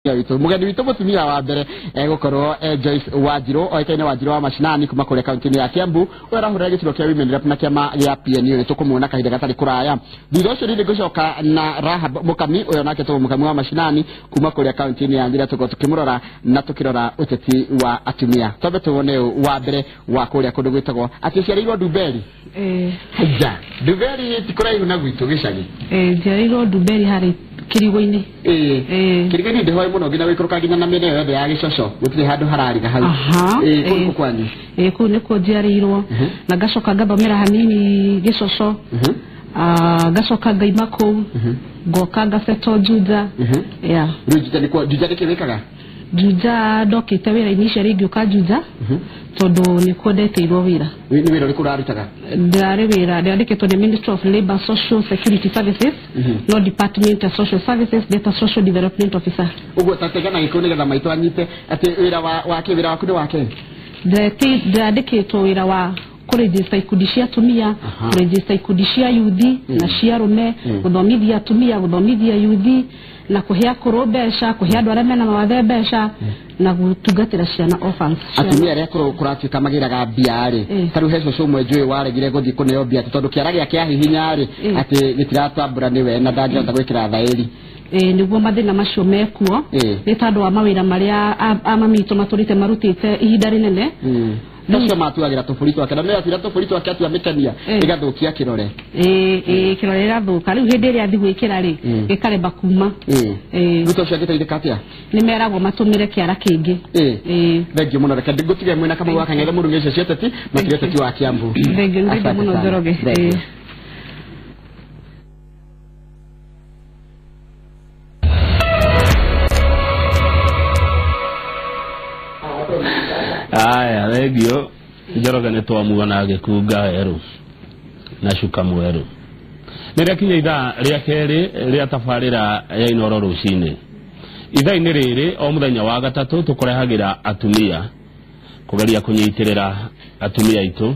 Witũ mũgeni witũ mũtumia wa mbere egũkorwo Joyce Wanjiru, oĩkaine Wanjiru wa Mashinani kuma kũrĩa kaunti-inĩ ya Kiambu, ũrĩa ũrahũrĩra gĩturwa kĩa Women Rep na kĩama gĩa PNU. Nĩ tũkũmuona kahinda gatarĩ kũraya. Thutha ũcio nĩ ngũcoka na Rahab Mũkami, ũyũ nake tũgũ Mũkami wa Mashinani kuma kũrĩa kaunti-inĩ ya Nyĩrĩ, tũkorwo tũkĩmũrora na tũkĩrora ũteti wa atumia. Twambe tuone ũyũ wa mbere wa kũrĩa kũndũ gwĩtagwo atĩ ũciarĩirwo Ndumberi. Haiya, Ndumberi ti kũraihu na gwitũ gĩcagi. Njiarĩirwo Ndumberi harĩ Kĩrigo-inĩ. Kĩrigo-inĩ ndĩhoe mũno nginya gũikũrũka nginya na mĩena ĩyo yothe ya Gĩcoco, gũtirĩ handũ harariga hau. Kũu nĩkuo kwanyu? Kũu nĩkuo njiarĩirwo. Na ngacoka ngathomera hanini Gĩcoco. Ngacoka ngaima kũu, ngoka ngacetwo Juja. Yeah. Rĩu Juja nĩkuo, Juja nĩkĩ wĩkaga? Juja ndokĩte wĩra-inĩ icio rĩngĩ ũka Juja, tondũ nĩkuo ndetĩirwo wĩra. Nĩ wĩra ũrĩkũ ũrarutaga? Ndĩrarĩ wĩra, ndĩrandĩkĩtwo nĩ Ministry of Labour Social Security Services, no Department of Social Services, ndeta Social Development Officer. Ũguo tatega na gĩkũyũ nĩgetha maitũ anyite atĩ wĩra wa kĩ, wĩra waku nĩ wa kĩ? Ndĩrandĩkĩtwo wĩra wa kũregister ikundi cia atumia, kũregister ikundi cia yuthi na cia arũme, gũthomithia atumia, gũthomithia yuthi, na kũhe akũrũ mbeca, kũhe andũ arĩa mena mawathe mbeca, na gũtungatĩra ciana orphans. Atumia arĩa akũrũ kũratuĩka magĩraga mbia rĩ, ta rĩu he cũcũ ũmwe njũĩ waregire gũthiĩ kũneo mbia atĩ tondũ kĩara gĩake ahihinya rĩ, atĩ gĩtiratambũra nĩwe na ndangĩhota gwĩkĩra thaĩri. Nĩguo mathĩna macio mekuo, nĩ tondũ wa mawĩra marĩa a mami witũ matũrĩte marutĩte ihinda rĩnene. Acio matuagĩra tũbũri twake, na nĩatuire tũbũri twake atua mĩkenia, ĩgathũkia kĩrore. Kĩrore ĩgathũka. Rĩu hĩndĩ ĩrĩa athiĩ gwĩkĩra rĩ, gĩkaremba kuma. Rĩu to ũcio angĩteithĩka atĩa? Nĩ meragwo matũmĩre kĩara kĩngĩ. Thengiũ mũno, reke ngũtige mwĩna Kamau wa Kang'ethe, mũrungi ũcio cia ũteti, makĩria ũteti wa Kiambu. Thengiũ, nĩ thengiũ mũno Njoroge. Thengiũ. Aya, thengiũ Njoroge, nĩ twamuona agĩkunga werũ na cuka mwerũ. Nĩ rĩakinya ithaa rĩa kerĩ rĩa tabarĩra ya Inooro rũcinĩ. Ithaa-inĩ rĩrĩ o mũthenya wa gatatũ tũkũrehagĩra atumia kũgeria kũnyitĩrĩra atumia aitũ,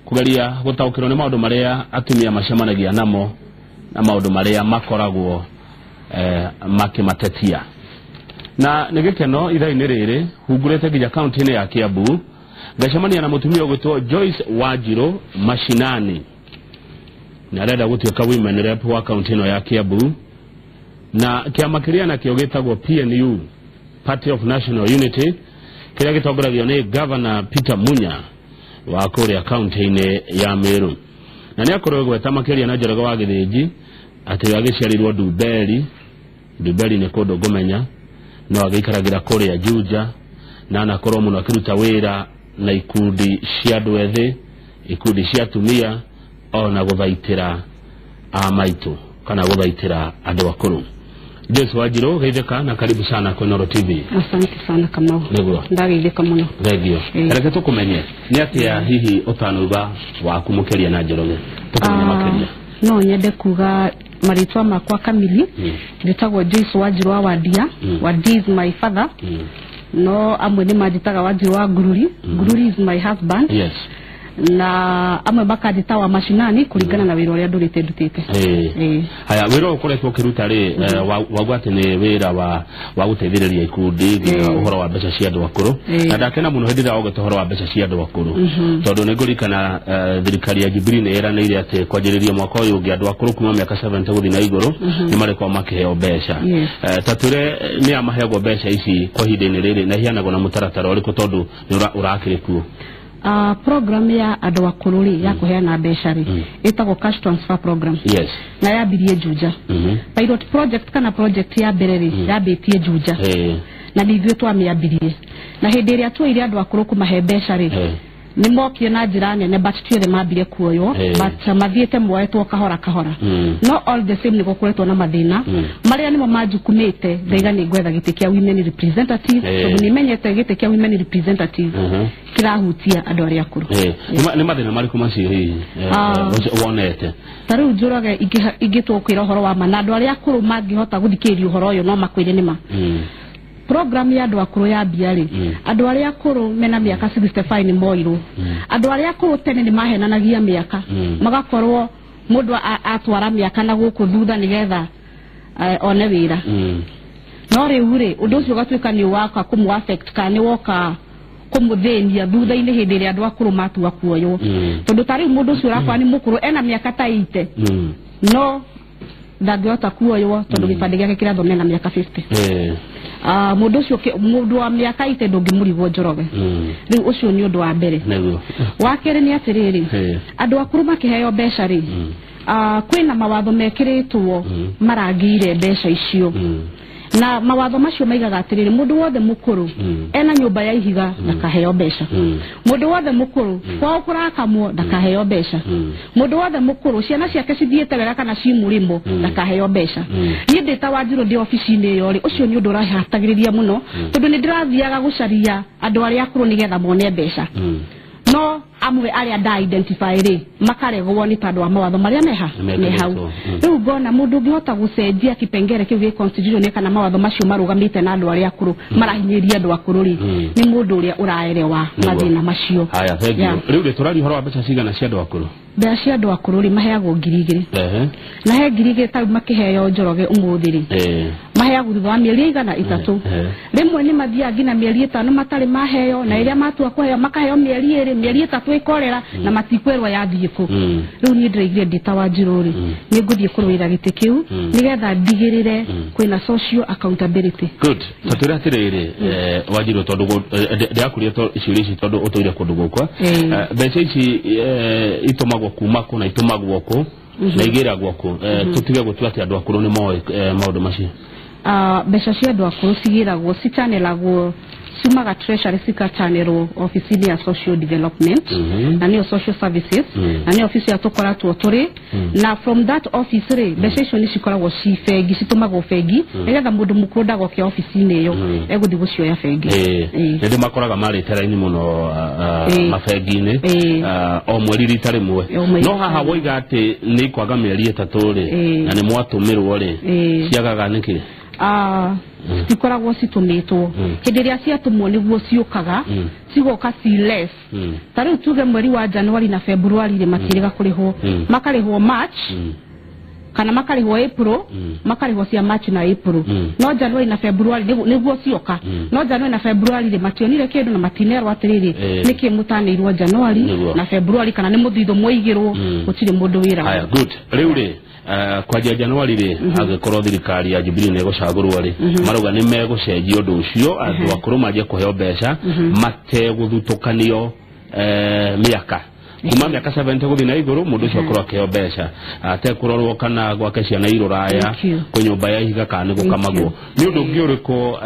kũgeria gũtaũkĩrwo nĩ maũndũ marĩa atumia macemanagia namo na maũndũ marĩa makoragwo makĩmatetia. Na nĩ gĩkeno ithaa-inĩ rĩrĩ hungurĩte nginya kaunti-inĩ ya Kiambu, ngacemania na mũtumia ũgwĩtwo Joyce Wanjiru Mashinani. Nĩ arenda gũtuĩka women rep wa kaunti ĩno ya Kiambu, na kĩama kĩrĩa nakĩo gĩtagwo PNU, Party of National Unity, kĩrĩa gĩtongoragio nĩ Governor Peter Munya wa kũrĩa kaunti-inĩ ya Meru. Na nĩ akorwo gweta makĩria na Njoroge wa Gĩthĩnji atĩ agĩciarĩirwo Ndumberi. Ndumberi nĩ kũndũ ngũmenya, no agĩikaragĩra kũrĩa Juja, na anakorwo mũno akĩruta wĩra na ikundi cia andũ ethĩ, ikundi cia atumia, ona gũthaitĩra a maitũ kana gũthaitĩra andũ akũrũ. Joyce Wanjiru, geithĩka na karibu sana kwa Inooro TV. Asante sana Kamau. Nĩguo. Ndageithĩka mũno. Thengiũ. Reke tũkũmenye nĩ atĩa hihi ũtanauga waku mũkĩria na Njoroge, tũkũmenye makĩria. No nyende kuga marĩtwa makwa kamili. Njĩtagwo Joyce Wanjiru wa Wandia. Wandia is my father. No amwe nĩ manjĩtaga Wanjiru wa Ngururi. Ngururi is my husband. Na amwe makanjĩta wa Mashinani kũringana na wĩra ũrĩa ndũrĩte ndutĩte. Haya, wĩra ũyũ ũkoretwo ũkĩruta rĩ, wauga atĩ nĩ wĩra wa gũteithĩrĩria ikundi nginya ũhoro wa mbeca cia andũ akũrũ. Na ndakena mũno hĩndĩ ĩrĩa waugĩte ũhoro wa mbeca cia andũ akũrũ. Tondũ nĩ ngũririkana, thirikari ya Jubilee nĩ ĩranĩire atĩ kwanjĩrĩria mwaka ũyũ ũngĩ andũ akũrũ kuma mĩaka 70 gũthiĩ na igũrũ nĩ marĩkorwo makĩheo mbeca. Ta twĩre nĩ a maheagwo mbeca ici kwa ihinda-inĩ rĩrĩ na iheanagwo na mũtaratara ũrĩkũ tondũ nĩ ũrakĩrĩ kuo? Program ya andũ akũrũ rĩ, ya kũheana mbeca rĩ, ĩtagwo cash transfer program. Na yambirie Juja. Pilot project kana project ya mbere rĩ, yambĩtie Juja. Na nĩ ithuĩ twamĩambirie. Na hĩndĩ ĩrĩa tuoire andũ akũrũ kũmahe mbeca rĩ, nĩ mokire na njĩra nene, but ti othe mambire kuoywo, but mathiĩte moetwo kahora kahora. No all the same nĩ gũkoretwo na mathĩna marĩa nĩmo manjukumĩte ngaiga nĩ ngwetha gĩtĩ kĩa women representative, tondũ nĩ menyete gĩtĩ kĩa women representative kĩrahutia andũ arĩa akũrũ. Nĩ mathĩna marĩkũ macio hihi, wonete? Ta rĩu Njoroge ingĩtwo kwĩra ũhoro wa ma, na andũ arĩa akũrũ mangĩhota gũthikĩrĩria ũhoro ũyũ no makwĩre nĩ ma. Program ya andũ akũrũ ya mbia rĩ, andũ arĩa akũrũ mena mĩaka 65 nĩ moirwo. Andũ arĩa akũrũ tene nĩ mahenanagia mĩaka, magakorwo mũndũ atwara mĩaka na gũkũ thutha nĩgetha one wĩra. No rĩu rĩ ũndũ ũcio ũgatuĩka nĩ waka kũmũ affect kana nĩ woka kũmũthĩnia thutha-inĩ hĩndĩ ĩrĩa andũ akũrũ matua kuoywo. Tondũ ta rĩu mũndũ ũcio ũrakora nĩ mũkũrũ ena mĩaka ta 80 no ndangĩhota kuoywo tondũ gĩbandĩ gĩake kĩrathomea na mĩaka 50. Mũndũ ũcio mũndũ wa mĩaka 80 ndũngĩmũrigwo Njoroge. Rĩu ũcio nĩ ũndũ wa mbere. Wa kerĩ nĩ atĩrĩrĩ, andũ akũrũ makĩheo mbeca rĩ, kwĩna mawatho mekĩrĩtwo marangĩire mbeca icio. Na mawatho macio maigaga atĩrĩrĩ, mũndũ wothe mũkũrũ ena nyũmba ya ihiga ndakaheo mbeca. Mũndũ wothe mũkũrũ kwao kũrakamwo ndakaheo mbeca. Mũndũ wothe mũkũrũ ciana ciake cithiĩte wega kana ci mũrĩmo ndakaheo mbeca. Niĩ ndĩ ta Wanjirũ ndĩ obici-inĩ ĩyo rĩ, ũcio nĩ ũndũ ũrahatagĩrĩria mũno tondũ nĩ ndĩrathiaga gũcaria andũ arĩa akũrũ nĩgetha mone mbeca. No amwe arĩa nda identify rĩ makaregwo nĩ tondũ wa mawatho marĩa me hau. Rĩu ngona mũndũ ũngĩhota gũcenjia kipengere kĩu gĩ constitution kana mawatho macio marũgamĩte na andũ arĩa akũrũ marahinyĩrĩria andũ akũrũ rĩ, nĩ mũndũ ũrĩa ũraerewa mathĩna macio. Haya, thank you. Rĩu rĩ tũraria ũhoro wa mbeca cigana cia andũ akũrũ? Mbeca cia andũ akũrũ rĩ maheagwo 2,000. Na he 2,000 ta rĩu makĩheo Njoroge ũmũthĩ rĩ, maheagwo thutha wa mĩeri ĩigana 3. Rĩmwe nĩ mathiaga nginya mĩeri 5 matarĩ maheo, na rĩrĩa matua kũheo makaheo mĩeri 2, mĩeri 3 ĩkorera na matikwĩrwo yathiĩ kũ. Rĩu niĩ ndĩraigire ndĩ ta Wanjirũ rĩ, nĩ ngũthiĩ kũrũĩra gĩtĩ kĩu nĩgetha ndigĩrĩre kwĩna social accountability. Good. Tatwĩre atĩrĩrĩ, Wanjirũ, tondũ ndĩrakũria ciũria ici tondũ ũtũire kũndũ gũkwa. Mbeca ici itũmagwo kuma kũ na itũmagwo kũ na igĩragwo kũ? Tũtige gũtua atĩ andũ akũrũ nĩ moĩ maũndũ macio. Mbeca cia andũ akũrũ cigĩragwo, cichanelagwo, ciumaga treasury cikachanelwo ofici-inĩ ya social development na nĩyo social services na nĩyo ofici ĩrĩa tũkoretwo tũrĩ. Na from that office rĩ, mbeca icio nĩ cikoragwo ci bengi, citũmagwo bengi nĩgetha mũndũ mũkũrũ ndagoke ofici-inĩ ĩyo, egũthiĩ gũcioya bengi. Nĩ ndĩmakoraga marĩte raini mũno mabengi-inĩ o mweri rita rĩmwe. No haha woiga atĩ nĩ ikwaga mĩeri 3 rĩ, na nĩ mwatũmĩrwo rĩ, ciagaga nĩkĩ? Citikoragwo citũmĩtwo. Hĩndĩ ĩrĩa ciatũmwo nĩguo ciũkaga, cigoka ci less. Ta rĩu tuge mweri wa January na February rĩ matirĩga kũrĩhwo, makarĩhwo March kana makarĩhwo April, makarĩhwo cia March na April. No January na February nĩguo cioka. No January na February rĩ mationire kĩndũ na matinerwo atĩrĩrĩ nĩkĩ mũtanĩirwo January na February kana nĩ mũthithũ mwaigĩrwo, gũtirĩ mũndũ wĩragwo. Haya, good. Rĩu rĩ kwanjia January rĩ, angĩkorwo thirikari ya Jubilee nĩ ĩgũcagũrwo rĩ, marauga nĩ megũcenjia ũndũ ũcio, andũ akũrũ manjie kũheo mbeca mategũthutũkanio mĩaka. Kuma mĩaka 70 gũthiĩ na igũrũ mũndũ ũcio akorwo akĩheo mbeca atekũrorwo kana gwake ciana irũraya kwĩ nyũmba ya ihiga kana nĩ gũkamagwo. Nĩ ũndũ ũngĩ ũrĩkũ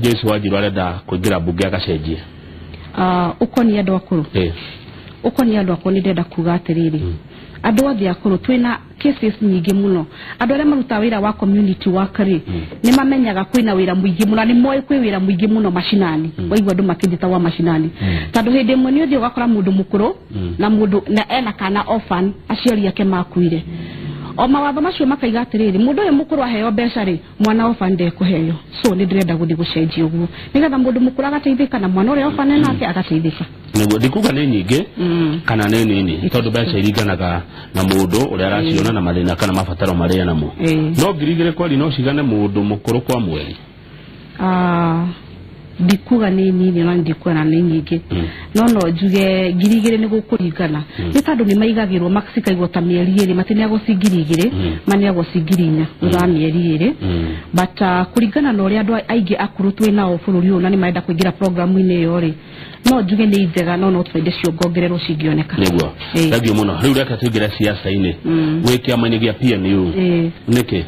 Joyce Wanjirũ arenda kũingĩra mbunge agacenjie? Ũkoniĩ andũ akũrũ. Ũkoniĩ andũ akũrũ nĩ ndĩrenda kuga atĩrĩrĩ, andũ othe akũrũ twĩna cases nyingĩ mũno. Andũ arĩa marutaga wĩra wa community work rĩ, nĩ mamenyaga kwĩna wĩra mũingĩ mũno, nĩ moĩ kwĩ wĩra mũingĩ mũno macinani. Waigua andũ makĩnjĩta wa macinani. Tondũ hĩndĩ ĩmwe nĩ ũthiĩ ũgakora mũndũ mũkũrũ na mũndũ na ena kana orphan, aciari ake makuire. O mawatho macio makaiga atĩrĩrĩ, mũndũ ũyũ mũkũrũ aheo mbeca rĩ, mwana orphan ndekũheo. So nĩ ndĩrenda gũthiĩ gũcenjia ũguo nĩgetha mũndũ mũkũrũ agateithĩka na mwana ũrĩa orphan nake agateithĩka. Nĩguo ndikuga nĩ nyingĩ kana nĩ nini, tondũ mbeca iringanaga na mũndũ ũrĩa araciona na mathĩna kana mabataro marĩa namo. No 2,000 kweri no cigane mũndũ mũkũrũ kwa mweri? Ndikuga nĩ nini na ndikuga na nĩ nyingĩ, no no njuge 2,000 nĩ gũkũringana nĩ tondũ nĩ maigagĩrwo cikaigwo ta mĩeri 2, matineagwo ci 2,000, maneagwo ci 4,000 thutha wa mĩeri 2. But kũringana na ũrĩa andũ aingĩ akũrũ twĩ nao bũrũri ũyũ na nĩ marenda kũingĩra programu-inĩ ĩyo rĩ, no njuge nĩ njega, no no twende ciongongererwo cingĩoneka. Nĩguo. Thank you mũno. Rĩu reke tũingĩre siasa-inĩ. Wĩ kĩama-inĩ gĩa PNU. Nĩkĩ?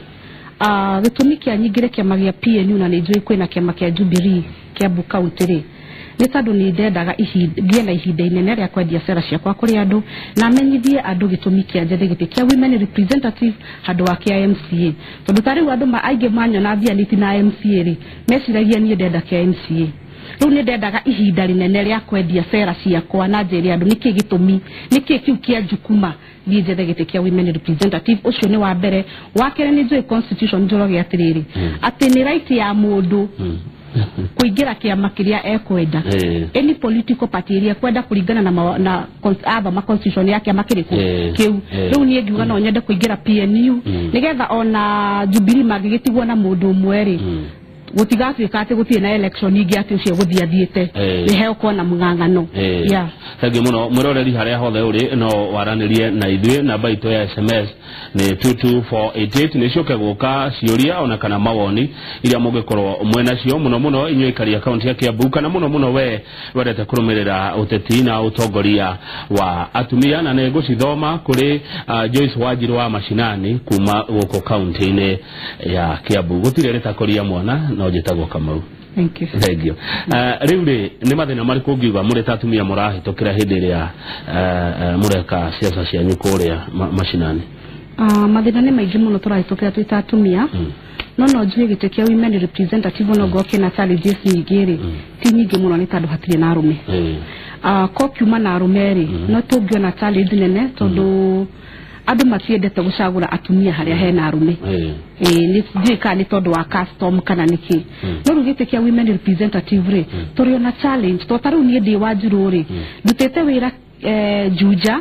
Gĩtũmi kĩa nyingĩre kĩama gĩa PNU na nĩ njũĩ kwĩna kĩama kĩa Jubilee Kiambu County rĩ, nĩ tondũ nĩ ndendaga ngĩe na ihinda inene rĩa kwendia cera ciakwa kũrĩ andũ na menyithie andũ gĩtũmi kĩa njethe gĩtĩ kĩa women representative handũ wa kĩa MCA. Tondũ ta rĩu andũ aingĩ manyona thianĩti na MCA rĩ, meciragia niĩ ndenda kĩa MCA. Rĩu nĩ ndendaga ihinda rĩnene rĩa kwendia cera ciakwa na njĩre andũ nĩkĩ gĩtũmi, nĩkĩ kĩu kĩa njukuma niĩ njethe gĩtĩ kĩa women representative. Ũcio nĩ wa mbere. Wa kerĩ nĩ njũĩ constitution Njoroge atĩrĩrĩ, atĩ nĩ right ya mũndũ Kuingira kiama kiria ekwenda. Any political party iria kwenda kuringana na athoma constitution ya kiama kiriku kiu. Riu nie ngiuga no nyende kuingira PNU nigetha ona Jubilee mangigitigwo na mundu umwe ri gutigatuika ati gutirĩ na election ingi ati ucio guthii athiite ni hegũkorwo na mung'ang'ano. Yeah, thengiũ mũno mwĩroreri harĩa hothe ũrĩ no waranĩrie na ithuĩ. Namba itũ ya SMS nĩ 22488 nĩ ciũke gũka ciũria ona kana mawoni iria mũngĩkorwo mwĩnacio mũno mũno inyuĩ aikari a kaunti ya Kiambu kana mũno mũno we wendete kũrũmĩrĩra ũteti na ũtongoria wa atumia, na nĩ ngũcithoma kũrĩ Joyce Wanjiru wa Mashinani kuma gũkũ kaunti-inĩ ya Kiambu. Gũtirĩ rĩtakũria mwana no njĩtagwo Kamau. Thank you. Thank you. Rĩu rĩ nĩ mathĩna marĩkũ ũngiuga mũrĩ ta atumia mũrahĩtũkĩra hĩndĩ ĩrĩa mũreka ciaca cianyu kũrĩa mashinani? Mathĩna nĩ maingĩ mũno tũrahĩtũkĩra twĩ ta atumia. No njuge gĩtĩ kĩa women representative no ngorwo kĩna challenges nyingĩ rĩ, ti nyingĩ mũno nĩ tondũ hatirĩ na arũme. Ko kiuma na arũme rĩ, no tũngĩona challenge nene tondũ andũ matiendete gũcagũra atumia harĩa hena arũme. Nĩ ndiũĩ kana nĩ tondũ wa custom kana nĩkĩ. No rĩu gĩtĩ kĩa women representative rĩ, tũrĩ ona challenge to ta rĩu niĩ ndĩ Wanjiru rĩ, ndutĩte wĩra Juja,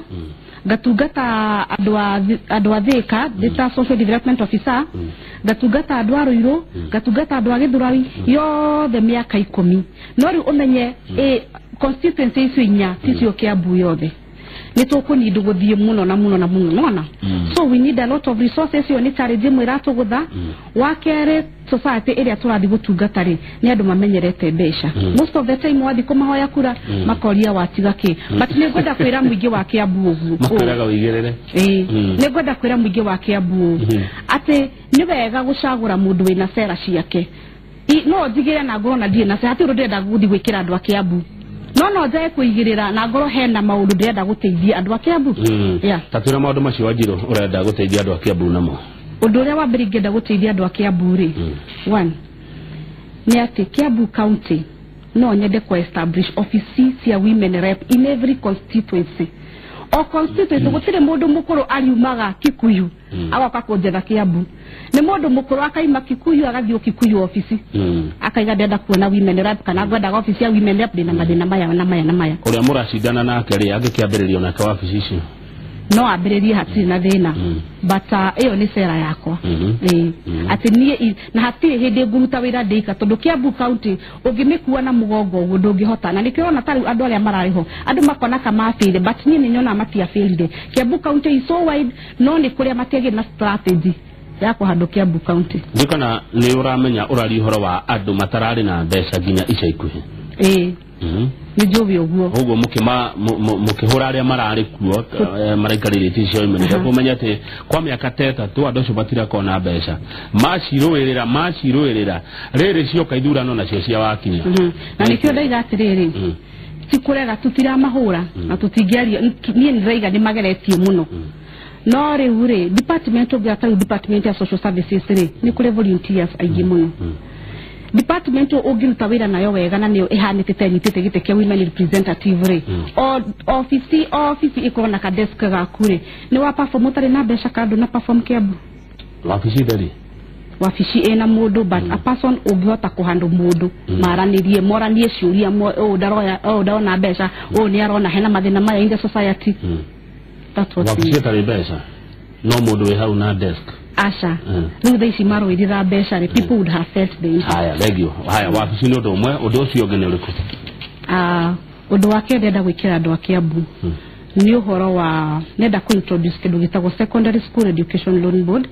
ngatungata andũ a Thika ndĩ ta social development officer, ngatungata andũ a Ruiru, ngatungata andũ a Gĩthũrai yothe mĩaka 10. No rĩu ũmenye constituency icio inya ticio Kiambu yothe nĩ tũkũnindu gũthiĩ mũno na mũno na mũno nona. So we need a lot of resources. Iyo nĩ challenge ĩmwe ĩratũgũtha. Wa kerĩ, society ĩrĩa tũrathiĩ gũtungata rĩ, nĩ andũ mamenyerete mbeca. Most of the time wathiĩ kũmahoya kura makoria watiga kĩ. But nĩ ngwenda kwĩra mũingĩ wa Kiambu ũguo, makwĩraga ũigĩrĩre. Nĩ ngwenda kwĩra mũingĩ wa Kiambu ũguo atĩ nĩ wega gũcagũra mũndũ wĩna cera ciake. No njigĩre na ngorwo na ndirĩ na cera, hatirĩ ũndũ ndĩrenda gũthiĩ gwĩkĩra andũ a Kiambu. No njae kuigirira na ngoro hena maundu ndirenda guteithia andu a Kiambu. Yeah. Tatwira maundu macio Wanjiru urenda guteithia andu a Kiambu namo. Undu uria wa mbere ingĩenda guteithia andu a Kiambu ri, one ni ati Kiambu County no nyende ku establish office cia women rep in every constituency. O constituency gutire mundu mukuru ariumaga Kikuyu agoka kunjetha Kiambu. Ni mundu mukuru akaima Kikuyu agathio Kikuyu office akaiga ndenda kuona women rep kana ngwendaga office ya women rep ndina mathina maya na maya na maya. Uria muracindana nake ri angĩkĩambĩrĩrio nake wabici icio no ambĩrĩrie hatirĩ na thĩna, but ĩyo nĩ cera yakwa. Atĩ niĩ na hatirĩ hĩndĩ ngũruta wĩra ndĩika tondũ Kiambu County ũngĩmĩkua na mũgongo ũguo ndũngĩhota, na nĩkĩo ũrona ta rĩu andũ arĩa mararĩ ho andũ makona ka mabĩire, but niĩ nĩ nyonaga matiabĩrire. Kiambu County is so wide, no nĩ kũrĩa matiagĩrĩ na strategy ya kũhandũ Kiambu County. Ndiũ kana nĩ ũramenya ũraria ũhoro wa andũ matararĩ na mbeca nginya ica ikuhĩ? Nĩ njũĩ ũguo. Ũguo mũkĩhũra arĩa mararĩ kuo maraikarĩire itĩ icio imwe, nĩguo ũmenye atĩ kwa mĩaka ta ĩtatũ andũ acio matirakorwo na mbeca, macirũĩrĩra rĩrĩ cioka ithurano nacio cia wakinya. Na nĩkĩo ndaiga atĩrĩrĩ, ti kũrega tũtiramahũra na tũtingĩaria, niĩ nĩ ndĩraiga nĩ mageretie mũno. No rĩu rĩ, department ũngĩoya ta rĩu department ya social services rĩ, nĩ kũrĩ volunteers aingĩ mũno. Department ũngĩruta wĩra nayo wega na nĩyo ĩhanĩte ta ĩnyitĩte gĩtĩ kĩa women representative rĩ, office ĩkorwo na ka desk gaku rĩ, nĩ wa perform ũtarĩ na mbeca kando na perform Kiambu. Wabici theri? Wabici ĩna mũndũ, but a person ũngĩhota kũhandũ mũndũ maranĩrie moranie ciũria, ũũ ndaroya, ũũ ndarona mbeca, ũũ nĩ arona hena mathĩna maya in the society. That's what. Wabici ĩtarĩ mbeca no mũndũ wĩ hau na desk. Aca rĩu thaa ici marũĩrĩra mbeca rĩ, people would have felt the impact. Haya, thank you. Haya, wabici nĩ ũndũ ũmwe, ũndũ ũcio ũngĩ nĩ ũrĩkũ? Ũndũ wa kerĩ ndĩrenda gwĩkĩra andũ a Kiambu nĩ ũhoro wa nenda kũ introduce kĩndũ gĩtagwo Secondary School Education Loan Board.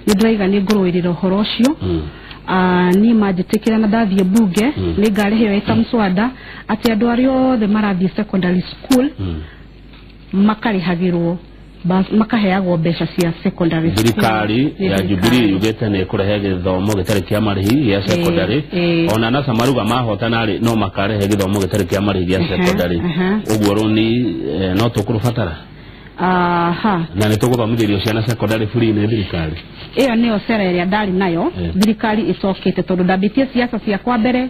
Nĩ ndĩraiga nĩ ngũrũĩrĩra ũhoro ũcio. Niĩ manjĩtĩkĩra na ndathiĩ bunge nĩ ngarĩheo ĩta mswada atĩ andũ arĩa othe marathiĩ secondary school makarĩhagĩrwo makaheagwo mbeca cia secondary school. Thirikari ya Jubilee yugĩte nĩ ĩkũrehe gĩthomo gĩtarĩ kĩa marĩhi gĩa secondary, ona NASA maruga mahotana rĩ no makarehe gĩthomo gĩtarĩ kĩa marĩhi gĩa secondary. Ũguo rũni no tũkũrũbatara. Aha. Na nĩ tũgũthomithĩrio ciana secondary free nĩ thirikari. Ĩyo nĩyo sera ĩrĩa ndarĩ nayo thirikari ĩcokete tondũ ndambĩtie siasa ciakwa mbere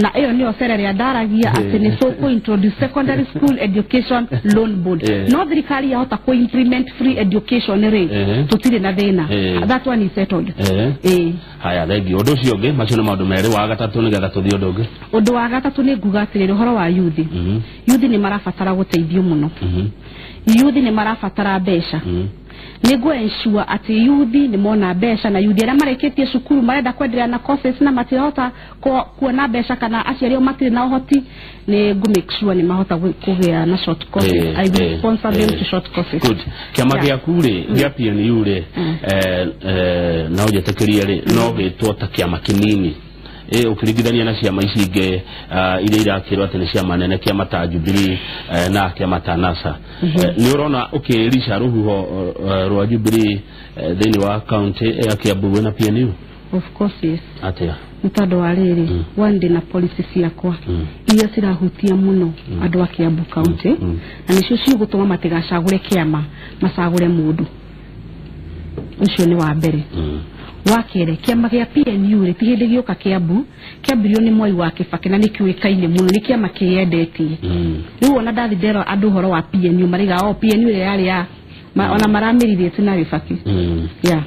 na ĩyo nĩyo sera ĩrĩa ndaragia atĩ nĩ tũkũ introduce secondary school education loan board. No thirikari yahota kũ implement free education rĩ, tũtirĩ na thĩna. That one is settled. Haya, thengiũ. Ũndũ ũcio ũngĩ, macio nĩ maũndũ merĩ. Wa gatatũ nĩgetha tũthiĩ ũndũ ũngĩ. Ũndũ wa gatatũ nĩ nguga atĩrĩrĩ, ũhoro wa yuthi. Yuthi nĩ marabatara gũteithio mũno. Yuthi nĩ marabatara mbeca. Nĩ ngũ ensure atĩ yuthi nĩ mona mbeca, na yuthi arĩa marĩkĩtie cukuru marenda kwendelea na courses na matirahota kuona mbeca kana aciari ao matirĩ na ũhoti, nĩ ngũ make sure nĩ mahota kũgĩa na short courses. I will sponsor them to short courses. Good. Kĩama gĩaku rĩ, gĩa PNU rĩ, no njĩtĩkĩrie rĩ, no gĩtwo ta kĩama kĩnini ũkĩringithania na ciama ici ingĩ iria irakĩrwo atĩ nĩ ciama nene, kĩama ta Jubilee na kĩama ta NASA. Nĩ ũrona ũkĩrica rũhuho rwa Jubilee thĩinĩ wa kaunti ya Kiambu wĩna PNU? Of course, yes. Atĩa? Nĩ tondũ wa rĩrĩ, one ndĩ na policy ciakwa iria cirahutia mũno andũ a Kiambu County, na nĩcio cigũtũma matigacagũre kĩama, macagũre mũndũ. Ũcio nĩ wa mbere. Wa kerĩ, kĩama gĩa PNU rĩ, ti hĩndĩ gĩũka Kiambu, kĩambirio nĩ Mwai wa Kibaki na nĩ kĩũĩkaine mũno, nĩ kĩama kĩyendetie. Rĩu ona ndathi ndera andũ ũhoro wa PNU maraiga o PNU ĩrĩa yarĩ ya ona maramĩrithĩtie na Kibaki. Yeah.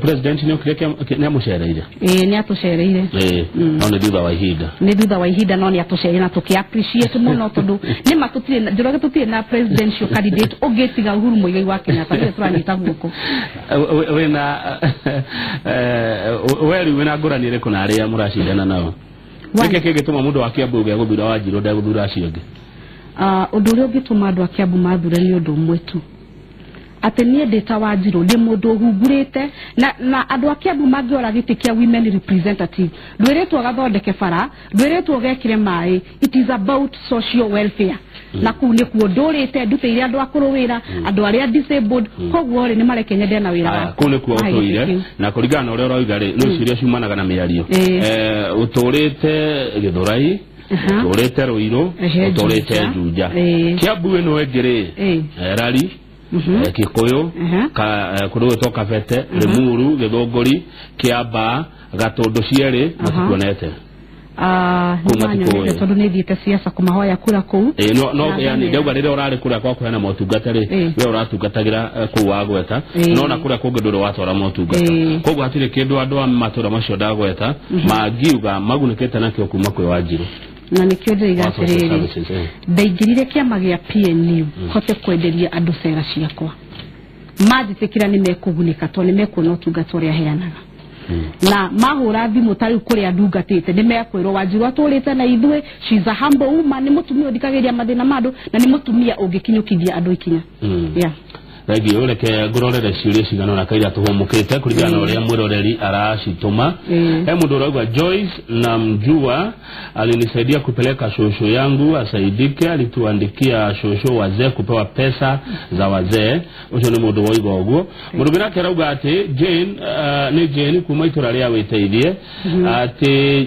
President nĩ okire nĩ amũcereire? Ĩĩ, nĩ atũcereire. No nĩ thutha wa ihinda. Nĩ thutha wa ihinda, no nĩ atũcereire na tũkĩ appreciate mũno tondũ nĩ ma tũtirĩ na Njoroge, tũtirĩ na presidential candidate ũngĩ tiga Uhuru Muigai wa Kenyatta, nĩwe tũranyita guoko. Wĩna we rĩu wĩna ngũrani ĩrĩkũ na arĩa mũracindana nao? Nĩkĩ kĩngĩtũma mũndũ wa Kiambu gũthura Wanjirũ ndegũthura acio angĩ? Ũndũ ũrĩa ũngĩtũma andũ a Kiambu mathure nĩ ũndũ ũmwe tu, atĩ niĩ ndĩ ta Wanjirũ ndĩ mũndũ ũhungurĩte na andũ a Kiambu mangĩora gĩtĩ kĩa women representative, ndwĩrĩtwo gathondeke bara, ndwĩrĩtwo gekĩre maĩ, it is about social welfare. Na kũu nĩkuo ndũrĩte ndutĩire andũ akũrũ wĩra, andũ arĩa disabled, koguo rĩ nĩ mareke nyende na wĩra wakwa. Kũu nĩkuo ũtũire, na kũringana na ũrĩa ũroiga rĩ, nĩ ciũria ciumanaga na mĩario. Ũtũrĩte Gĩthũrai, ũtũrĩte Ruiru, ũtũrĩte Juja. Kiambu ĩno ĩngĩ rĩ, Rari, Kikuyu, kũndũ gwĩtwo Kabete, Limuru, Gĩthũngũri, Kĩambaa, Gatũndũ cierĩ matikuonete. Nĩmanyonete tondũ nĩ thiĩte siasa kũmahoya kura kũu. No yani ndauga rĩrĩa ũrarĩ kũrĩa kwa kũheana motungata rĩ, we ũratungatagĩra kũu wagweta, no na kũrĩa kũngĩ ndũrĩ watwara motungata. Koguo hatirĩ kĩndũ andũ a matũra macio ndagweta mangiuga magunĩkĩte nakĩo kuma kwĩ Wanjirũ. Na nĩkĩo ndĩroiga atĩrĩrĩ, ndaingĩrire kĩama gĩa PNU hote kwenderia andũ cera ciakwa, manjĩtĩkĩra nĩ mekũgunĩka tondũ nĩ mekuona ũtungata ũrĩa heanaga. Na mahũra thimũ ta rĩu kũrĩa ndungatĩte nĩ mekwĩrwo Wanjirũ atũrĩte na ithuĩ, she's a humble woman, nĩ mũtumia ũthikagĩrĩria mathĩna ma andũ na nĩ mũtumia ũngĩkinyũkithia andũ ikinya. Yeah. Thengiũ. Reke ngũrorere ciũria cigana ũna kaira tũhũmũkĩte kũringana na ũrĩa mwĩroreri aracitũma. He mũndũ ũrauga Joyce namjua, alinisaidia kupeleka shosho yangu asaidike, alituandikia shosho wazee kupewa pesa za wazee. Ũcio nĩ mũndũ woiga ũguo. Mũndũ ũngĩ nake arauga atĩ Jane, nĩ Jane kuma itũra rĩa Wĩteithie, atĩ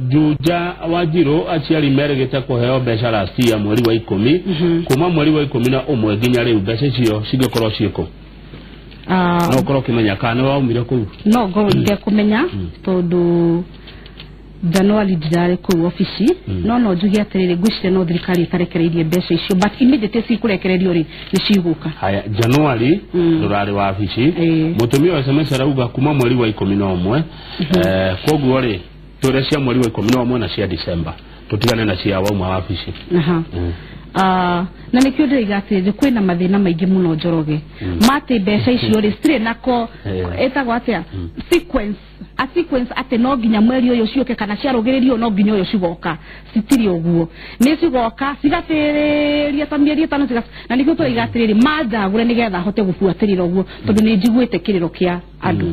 Juja Wanjirũ aciari merĩgĩte kũheo mbeca last year mweri wa 10, kuma mweri wa 11 nginya rĩu mbeca icio cingĩkorwo ciĩkũ? No ũkorwo ũkĩmenya kana nĩ waumire kũu? No ngorwo itekũmenya tondũ January ndirarĩ kũu obici, no njuge atĩrĩrĩ, ngwĩciria no thirikari ĩtarekereirie mbeca icio, but immediately cikũrekererio rĩ, nĩ cigũka. Haya, January ndũrarĩ wabici. Mũtumia wa SMS arauga kuma mweri wa 11, koguo rĩ twĩre cia mweri wa 11 na cia December, tũtigane na cia wauma wabici. Na nĩkĩo ndĩroiga atĩrĩrĩ, kwĩna mathĩna maingĩ mũno Njoroge, matĩ mbeca icio rĩ citirĩ nako ĩtagwo atĩa, sequence, a sequence atĩ no nginya mweri ũyũ ciũke kana ciarũgĩrĩrio no nginya ũyũ cigoka, citirĩ ũguo, nĩ cigoka cigatĩrĩria ta mĩeri 5 na nĩkĩo tũroiga atĩrĩrĩ, manjagũre nĩgetha hote gũbuatĩrĩra ũguo tondũ nĩ njiguĩte kĩrĩro kĩa andũ.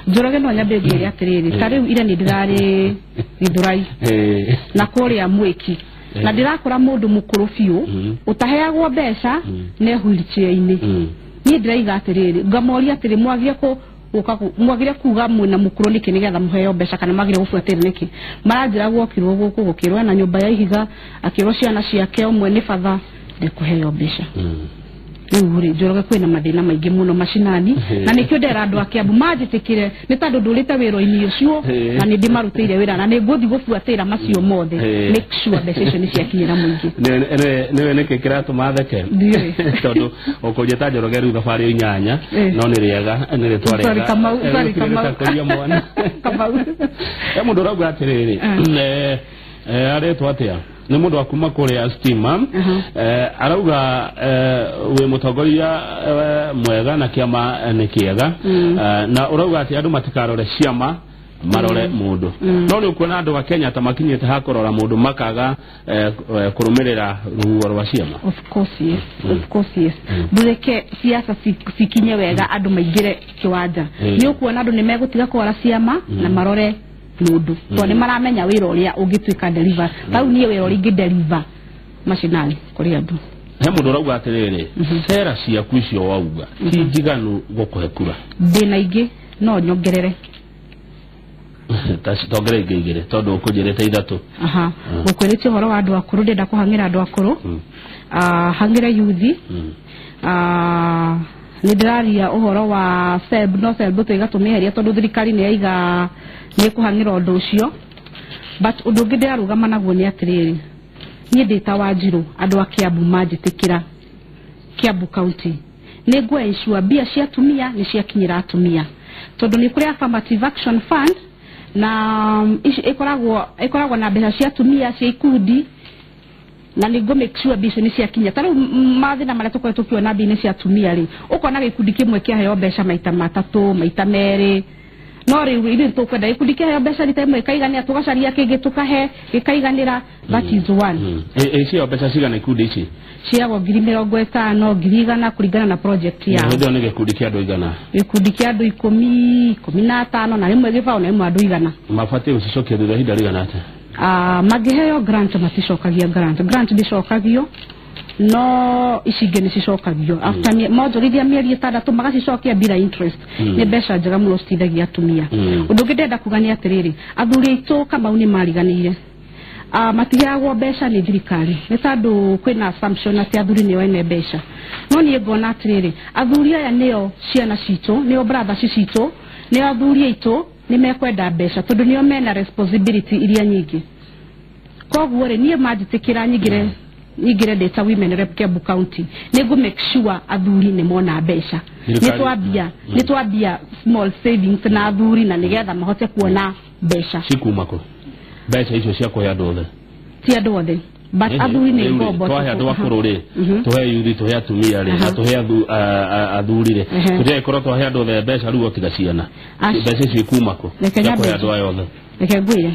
Njoroge no nyambe ngwĩre atĩrĩrĩ, ta rĩu ira nĩ ndĩrarĩ Gĩthũrai na kũrĩa Mwĩki, na ndĩrakora mũndũ mũkũrũ biũ ũtaheagwo mbeca ne wheelchair-inĩ. Niĩ ndĩraiga atĩrĩrĩ, ngamoria atĩrĩ, mwagire mwagire kuga mwĩna mũkũrũ nĩkĩ nĩgetha mũheo mbeca kana mwagire gũbuatĩrĩra nĩkĩ? Maranjĩra gwokirwo gũkũ gũkĩrwo ena nyũmba ya ihiga, akĩrwo ciana ciake ũmwe nĩ batha ndekũheo mbeca. Rĩu rĩ Njoroge kwĩna mathĩna maingĩ mũno macinani na nĩkĩo ndera andũ a Kiambu manjĩtĩkĩre nĩ tondũ ndũrĩte wĩra-inĩ ũcio na nĩ ndĩmarutĩire wĩra na nĩ ngũthiĩ gũbuatĩra macio mothe make sure mbeca icio nĩ ciakinyĩra mũingĩ. Nĩwe nĩkĩ kĩratũma theke tondũ ũkũnjĩta Njoroge rĩu thabarĩ inyanya no nĩ rĩega nĩ rĩtwa rĩega. Sorry Kamau. Kamau. He mũndũ ũrauga atĩrĩrĩ aretwo atĩa nĩ mũndũ wa kuma kũrĩa Stima arauga wĩ mũtongoria mwega na kĩama nĩ kĩega na ũrauga atĩ andũ matikarore ciama marore mũndũ no nĩ ũkuona andũ a Kenya ta makinyĩte ha kũrora mũndũ makaga kũrũmĩrĩra rũhuho rwa ciama. Of course yes, of course yes. Ndũreke siasa cikinye wega andũ maingĩre kĩwanja. Nĩ ũkuona andũ nĩ megũtiga kũrora ciama na marore mũndũ tondũ nĩ maramenya wĩra ũrĩa ũngĩtuĩka deliver. Tau niĩ wĩra ũrĩa ingĩ deliver macinani kũrĩ andũ. He mũndũ ũrauga atĩrĩrĩ cera ciaku icio wauga ti njiganu gũkũhe kura. Ndĩna ingĩ no nyongerere. Tongere ingĩ igĩrĩ tondũ ũkũnjĩrĩte ithatũ. Gũkwĩrĩte ũhoro wa andũ akũrũ ndĩrenda kũhang'ĩra andũ akũrũ hang'ĩre yuthi nĩ ndĩraria ũhoro wa SEB no SEB tũiga tũmĩeheria tondũ thirikari nĩ yaiga nĩ ĩkũhang'ĩra ũndũ ũcio but ũndũ ũngĩ ndĩrarũgama naguo nĩ atĩrĩrĩ niĩ ndĩ ta Wanjirũ andũ a Kiambu manjĩtĩkĩra Kiambu County nĩ ngũ ensure mbia cia atumia nĩ ciakinyĩra atumia tondũ nĩ kũrĩ Affirmative Action Fund na ĩkoragwo na mbeca cia atumia cia ikundi na nĩ ngũ make sure mbia icio nĩ ciakinya. Ta rĩu mathĩna marĩa tũkoretwo tũkĩona mbia-inĩ cia atumia rĩ ũkona gĩkundi kĩmwe kĩaheo mbeca maita matatũ maita merĩ no rĩu ithuĩ tũkwenda gĩkundi kĩaheo mbeca rita ĩmwe ĩkaiganĩra tũgacaria kĩngĩ tũkahe gĩkaiganĩra. That is one. Icio mbeca cigana ikundi ici? Ciagwo 50,000 100,000 kũringana na project yao. Hĩndĩ ĩyo nĩ gĩkundi kĩa andũ igana? Gĩkundi kĩa andũ 10, 15 na rĩmwe gĩbaũ na rĩmwe andũ 100. Mabatiĩ gũcicokia thutha ihinda rĩigana atĩa? Mangĩheo grant maticokagia grant. Grant ndĩcokagio no ici ingĩ nĩ cicokagio after monjorithia mĩeri 6 magacicokia bila interest. Nĩ mbeca njega mũno citeithagia atumia. Ũndũ ũngĩ ndĩrenda kuga nĩ atĩrĩrĩ athuri aitũ Kamau nĩ mariganĩire matiheagwo mbeca nĩ thirikari nĩ tondũ kwĩna assumption atĩ athuri nĩo ene mbeca no niĩ ngona atĩrĩrĩ athuri aya nĩo ciana citũ nĩo brothers citũ nĩo athuri aitũ nĩ mekwenda mbeca tondũ nĩo mena responsibility iria nyingĩ. Koguo rĩ niĩ manjĩtĩkĩra nyingĩre ndĩ ta Women Rep Kiambu County nĩ ngũ make sure athuri nĩ mona mbeca. Nĩ twambia small savings na athuri na nĩgetha mahote kuona mbeca. Cikuma kũ mbeca icio cia kũhe andũ othe? Ti andũ othe but athuri nĩ ngombo. Twahe andũ akũrũ rĩ tũhe yuthi tũhe atumia rĩ na tũhe athuri rĩ tũtiagĩkorwo twahe andũ othe mbeca rĩu o tiga ciana mbeca icio ikuma kũ cia kũhe andũ aya othe? Reke ngwĩre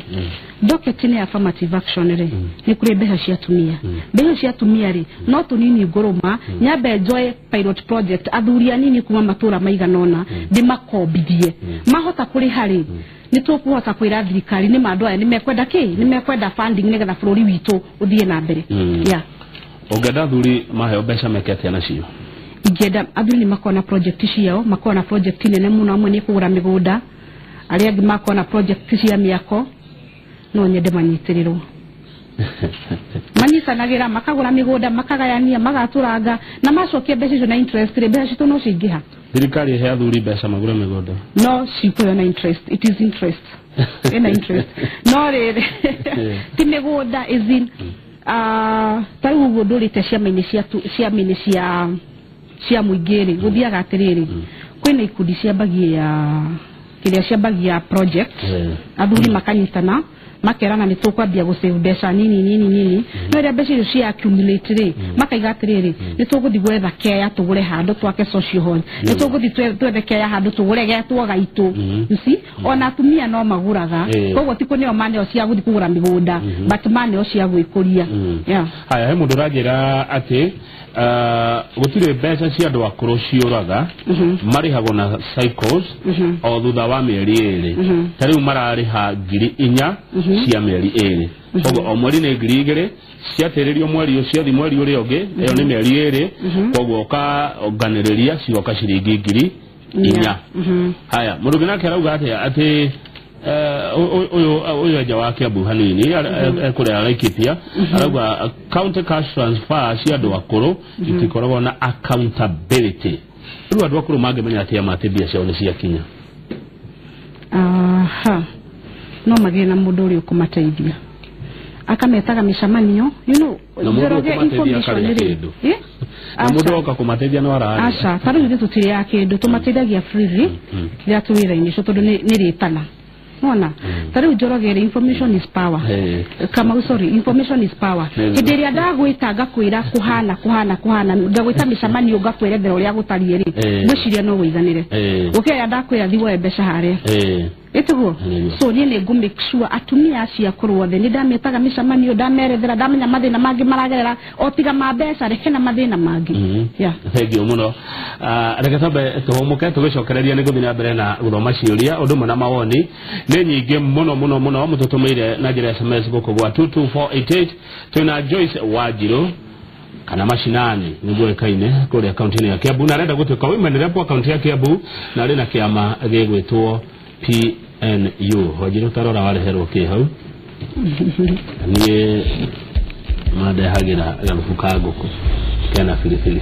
docket nĩ affirmative action rĩ nĩ kũrĩ mbeca cia atumia. Mbeca cia atumia rĩ no tũnini ngũrũma nyambe njoe pilot project athuri anini kuma matũra maigana ũna ndĩmakombithie mahota kũrĩha rĩ nĩ tũkũhota kwĩra thirikari nĩ ma andũ aya nĩ mekwenda kĩ nĩ mekwenda funding nĩgetha bũrũri witũ ũthiĩ na mbere. Ũngĩenda athuri maheo mbeca meke atĩa nacio? Ingĩenda athuri nĩ makorwo na project ciao makorwo na project nene mũno amwe nĩ kũgũra mĩgũnda arĩa angĩ makorwo na project cia mĩako no nyende manyitĩrĩrwo manyitanagĩra makagũra mĩgũnda makagayania magatũranga na macokia mbeca icio na interest rĩ mbeca citũ no cingĩha. Thirikari ĩhe athuri mbeca magũre mĩgũnda no cikũheo na interest. It is interest ĩna interest no rĩrĩ ti mĩgũnda is in ta rĩu ũguo ndũrĩte ciama-inĩ cia mũingĩ rĩ gũthiaga atĩrĩrĩ kwĩna ikundi ciambagia kĩrĩa ciambagia project athuri makanyitana makerana nĩ tũkwambia gũsave mbeca nini nini nini no rĩrĩa mbeca icio cia accumulate rĩ makaiga atĩrĩrĩ nĩ tũgũthiĩ gwetha keya tũgũre handũ twake social hall nĩ tũgũthiĩ twethe keya handũ tũgũre getwo gaitũ. You see ona atumia no magũraga koguo ti kũneo maneo cia gũthiĩ kũgũra mĩgũnda but maneo cia gwĩkũria. Haya he mũndũ ũranjĩra atĩ gũtirĩ mbeca cia andũ akũrũ ciũraga marĩhagwo na cycles o thutha wa mĩeri 2 ta rĩu mararĩha 4,000 cia mĩeri 2 koguo o mweri nĩ 2,000 ciatĩrĩrio mweri ũcio thi mweri ũrĩa ũngĩ ĩyo nĩ mĩeri 2 koguo ũkaonganĩrĩria cigoka ciringi 4,000. Haya mũndũ ũngĩ nake arauga atĩa atĩ Uyu enja wa Kiambu hanini ekũrĩa Laikipia arauga county cash transfer cia andũ akũrũ itikoragwo na accountability. Rĩu andũ akũrũ mangĩmenya atĩa ma atĩ mbia ciao nĩ ciakinya? Aha, no magĩe na mũndũ ũrĩa ũkũmateithia akametaga mĩcemanio, you know, Na mũndũ Njoroge ũkũmateithia information akarĩa rĩ. kĩndũ. Eh? Na mũndũ oka kũmateithia no ararĩa. Aca, ta rĩu ithuĩ tũtirĩaga kĩndũ, tũmateithagia freely rĩrĩa twĩ wĩra-inĩ ũcio tondũ nĩ rĩtana. Nona ta rĩu Njoroge rĩ, information is power. Kamau, sorry, information is power. Hĩndĩ ĩrĩa ndagwĩta ngakwĩra kũhana kũhana kũhana, ngagwĩta mĩcemanio ngakwerethera ũrĩa gũtariĩ rĩ, ngwĩciria no wĩiganĩre. Gũkĩra rĩrĩa ndakwĩra thiĩ woe mbeca harĩa. Ĩtiguo? So niĩ nĩ ngũ make sure atumia acio akũrũ othe nĩ ndametaga mĩcemanio, ndamerethera, ndamenya mathĩna mangĩ maragerera o tiga ma mbeca rĩ, hena mathĩna mangĩ. Yeah. Thengiũ mũno. Reke twambe tũhũmũke tũgĩcokereria nĩ gũthiĩ na mbere na gũthoma ciũria ũndũ ũmwe na mawoni nĩ nyingĩ mũno mũno mũno mũtũtũmĩire na njĩra ya SMS gũkũ gwa 22488. Twĩna Joyce Wanjirũ kana Mashinani nĩguo ĩkaine kũrĩa kaunti-inĩ ya Kiambu na arenda gũtuĩka women rep wa kaunti ya Kiambu na arĩ na kĩama gĩgwĩtwo PNU. Wanjirũ tarora wareherwo kĩ hau? Niĩ mandehagĩra garubu ka ngũkũ kena biribiri.